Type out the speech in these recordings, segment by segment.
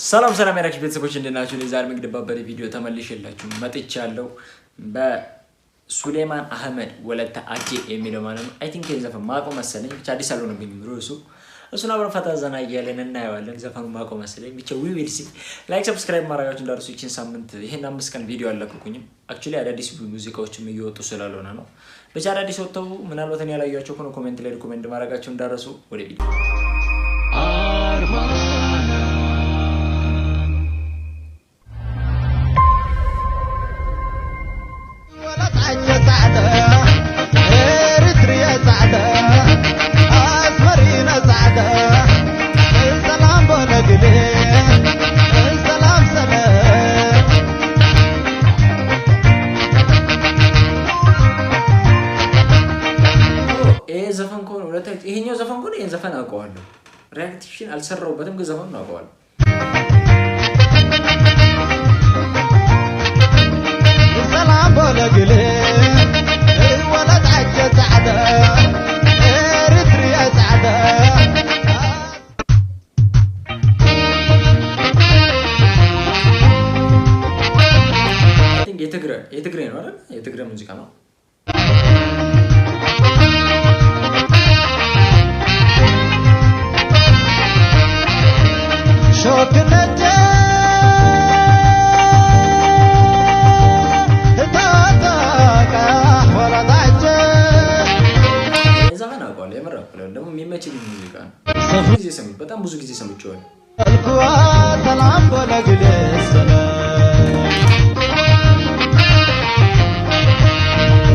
ሰላም ሰላም ያራችሁ ቤተሰቦች እንዴት ናችሁ? እኔ ዛሬ እንግዲህ ባበደ ቪዲዮ ተመልሼላችሁ መጥቻለሁ። በሱሌማን አህመድ ወለተ አጄ የሚለው ማለት ነው። I think ዘፈን ማቆ መሰለኝ፣ ብቻ አዲስ አልሆነብኝም ርዕሱ። እሱን አብረን ፈታ ዘና እያለን እናየዋለን። ዘፈኑ ማቆ መሰለኝ ብቻ we will see። Like subscribe ማድረጋችሁ እንዳትረሱ። ይችን ሳምንት ይሄን 5 ቀን ቪዲዮ አልለቀኩኝም። Actually አዳዲስ ሙዚቃዎችም እየወጡ ስላልሆነ ነው። ብቻ አዳዲስ ወጥተው ምናልባት እኔ ያላያቸው ከሆነ comment ላይ recommend ማድረጋችሁ እንዳትረሱ። ወደ ቪዲዮ። ይሄ ዘፈን ከሆነ ይሄኛው ዘፈን ከሆነ ይሄን ዘፈን አውቀዋለሁ። Reaction አልሰራሁበትም፣ ግን ዘፈኑን አውቀዋለሁ። ሰላም ቦለግል ወለት ዓጀ ፃዕዳ ኤርትርያ ፃዕዳ። I think የትግሬ ነው አይደል? የትግሬ ሙዚቃ ነው። ሾክነጀ እታታቃ ወለት ዓጀ። ይሄን ዘፈን አውቀዋለሁ፣ የምር አውቀዋለሁ። ደግሞ የሚመችኝ ሙዚቃ ነው። ብዙ ጊዜ በጣም ብዙ ጊዜ ሰምቼዋለሁ። ልኩዋ ሰላም ቦለግል ሰላም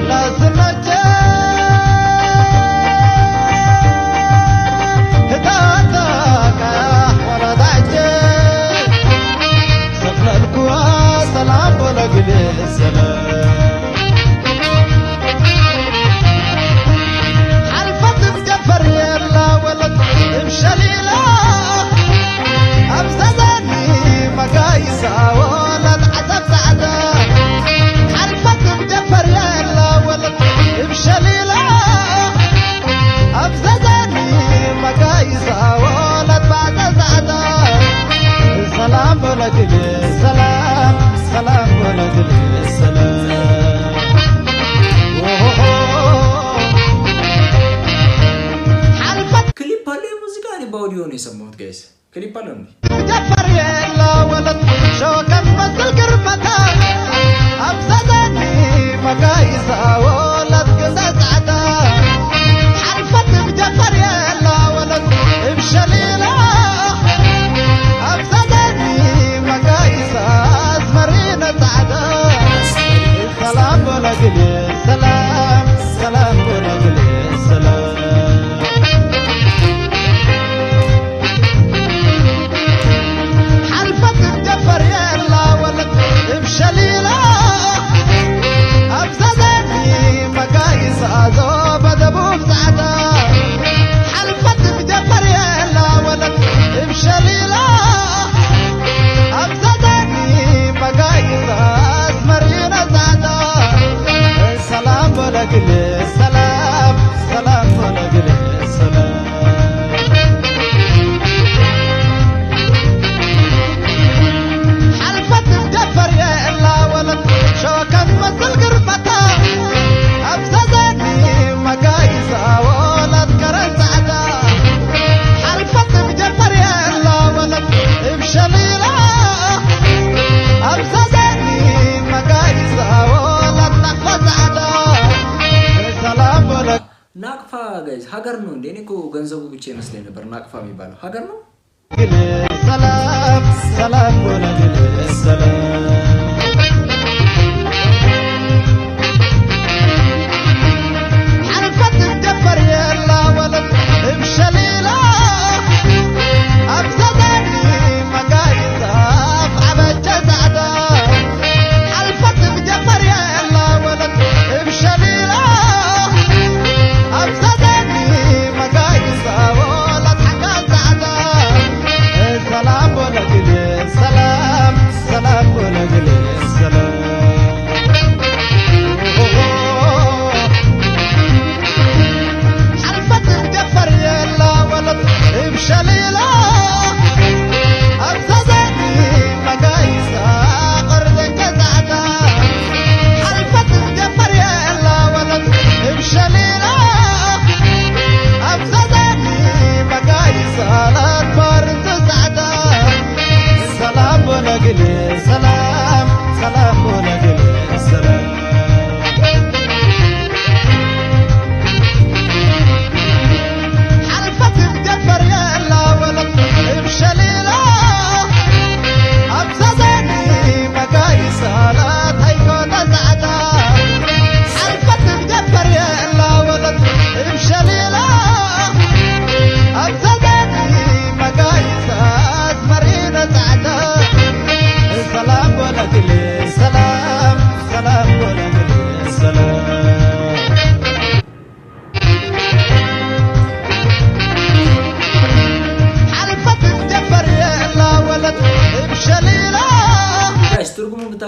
ላስነጀ እታታቃ ወለት ዓጀ ሰፍለልኩዋ ሰላም ቦለግል ሰላም حلفت مجفر يلا ولد بشليلة أبزدني مقايسة ولد عتب سعدة حلفت مجفر يلا ولد بشليلة أبزدني مقايسة ولد بعد سعدة سلام ولد سلام سلام ولد سلام. حلفت ክሊፕ አለው የሙዚቃ? እኔ በኦዲዮ ነው የሰማሁት guys። ክሊፕ አለው እንዴ? جفر يلا ولد شوكا مثل قرمتا أبزدني مقايسة ولد قزاز عدا حلفت بجفر يلا ولد بشليلة أبزدني مقايسة أزمرينة عدا سلام ولا سلام سلام ولا سلام. حلفت بجفر يلا ولد بشليلة أبزدني مقايسة زوبة دبوب سعدة حلفت بجفر يلا ولد بشليلة أبزدني مقايسة أسمرينة سعدة سلام ولا سلام سلام ولا سلام. حلفت بجفر يا إلا ولد شوكا مثل قرمتا أبزدني مقايسة ولد كرن سعدا حلفت بجفر يا إلا ولد بشليلة أبزدني مقايسة ولد نقفة سعدا سلام ولد ናቅፋ guys ሀገር ነው እንዴ? እኔ እኮ ገንዘቡ ብቻ ይመስለኝ ነበር። ናቅፋ የሚባለው ሀገር ነው። ሰላም ሰላም ولد ሰላም. حلفت مجفر يلا ولد بشليلة أبزدني مقايسة عبجة سعدة حلفت مجفر يلا ولد بشليلة أبزدني مقايسة ولد حكا سعدة سلام.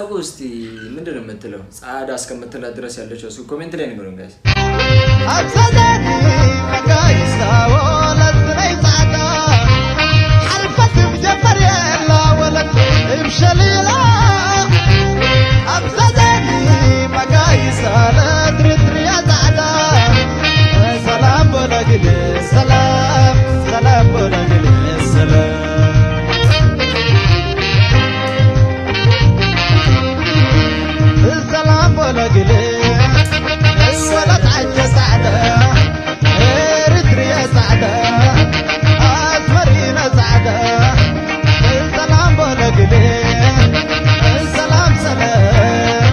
የምታውቁ እስቲ ምንድን ነው የምትለው? ጻዕዳ እስከምትላት ድረስ ያለችው እሱ comment ላይ ንገሩን guys። أبزدني مقايسة ولدني سعدة حلفت بجفر يلا ولد بشليلة أبزدني مقايسة لترتري يا سعدة سلام بلقلي سلام سلام بلقلي سلام سلام بلقلي ولا تعجى سعدة ارتريا سعدة أسمرينا سعدة سلام بلقلي سلام سلام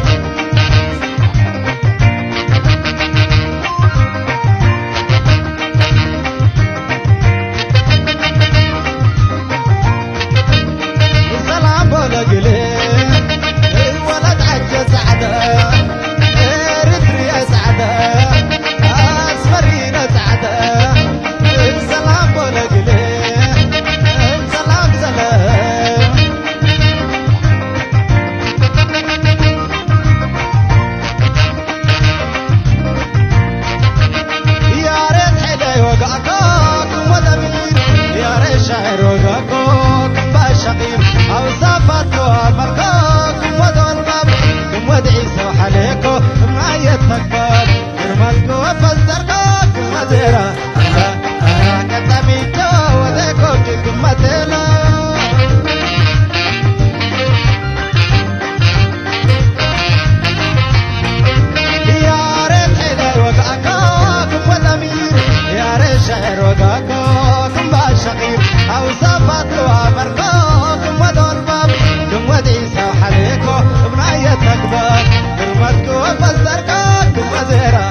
سلام بلقلي ولا تعجى سعدة ارتريا سعدة أسمرينا سعدة سلام بلقلي سلام سلام يا ريت حلي وقعكوك ودمير يا ريت شعر وقعكوك بشقير او سافرت ومركوك ودولباب ودعيس وحليكو ما يتكبر كرمتكو وفزركوك مزيرا كتميتو وذيكو كمتلا يا ريت حلي وقعكوك ودمير يا ريت شعر وقعكوك بشقير او سافرت ومركوك ودولباب ودعيس وحليكو بناية تكبر كرمتكو وفزركوك مزيرا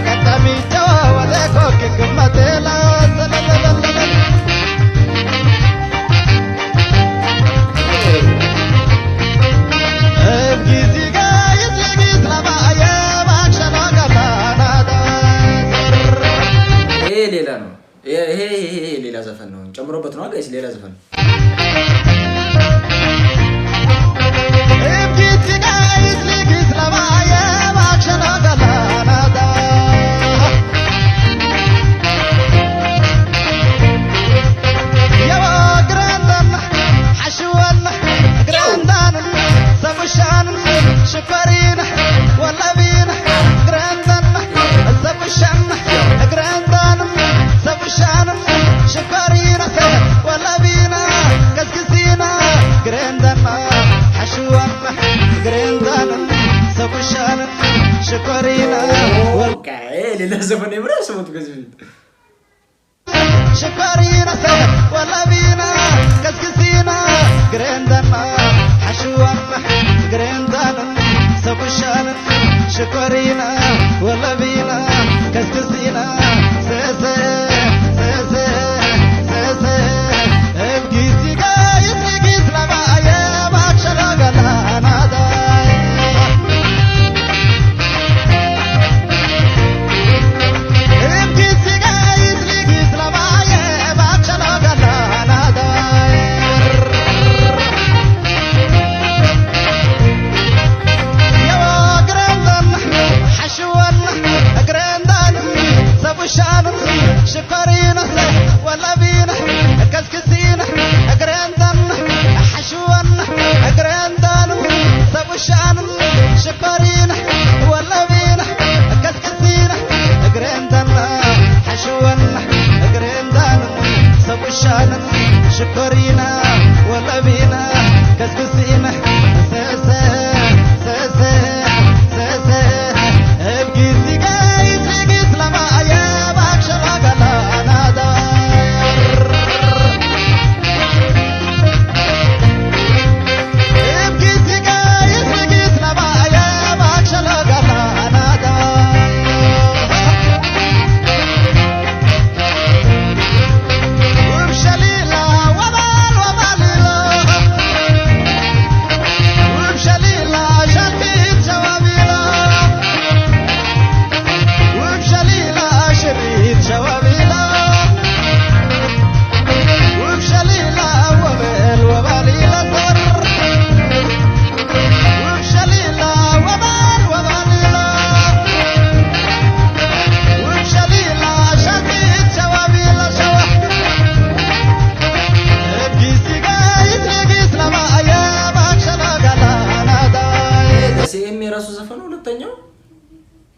كتميتو وذيكو كمتلا ይሄ ሌላ ነው። ይሄ ይሄ ይሄ ሌላ ዘፈን ነው። ጨምሮበት ነው guys፣ ሌላ ዘፈን ነው። شكرينا በቃ ይሄ ሌላ ዘፈን ነው። የምር ስሙት ከዚህ በፊት شكرينا ولا بينا كسكسينا قرندنا حشوانا قرندنا سبشانا شكرينا ولا بينا كسكسينا سيسي سيسي سيسي ابقيتي قايس لقيت لما ايامك شلقنا انا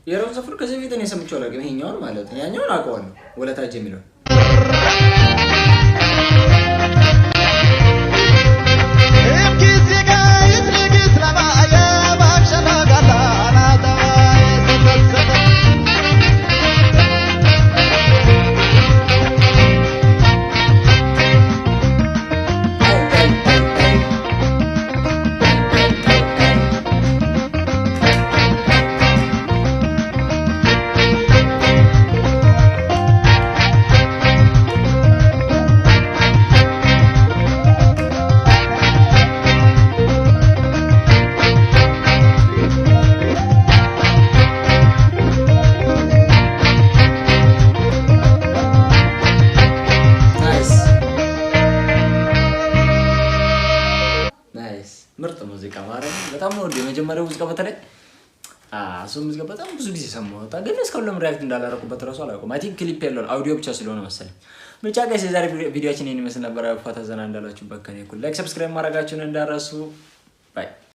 የራሱ ዘፈን ከዚህ በፊት እኔ ሰምቼው አላውቅም። ይሄኛውን ማለት ነው። ያኛውን አውቀዋለሁ። ወለታጅ የሚለው። Nice, nice፣ ምርጥ ሙዚቃ ማለት ነው። በጣም ነው የመጀመሪያው ሙዚቃ፣ በተለይ እሱ ሙዚቃ በጣም ብዙ ጊዜ ሰማሁት፣ ግን እስካሁን ለምን react እንዳላረኩበት እራሱ አላውቅም። I think clip ያለውን አውዲዮ ብቻ ስለሆነ መሰለኝ። ብቻ guys፣ የዛሬ ቪዲዮችን ይህን ይመስል ነበረ። ፈታ ዘና እንዳላችሁበት ከኔ እኩል like፣ subscribe ማድረጋችሁን እንዳረሱ።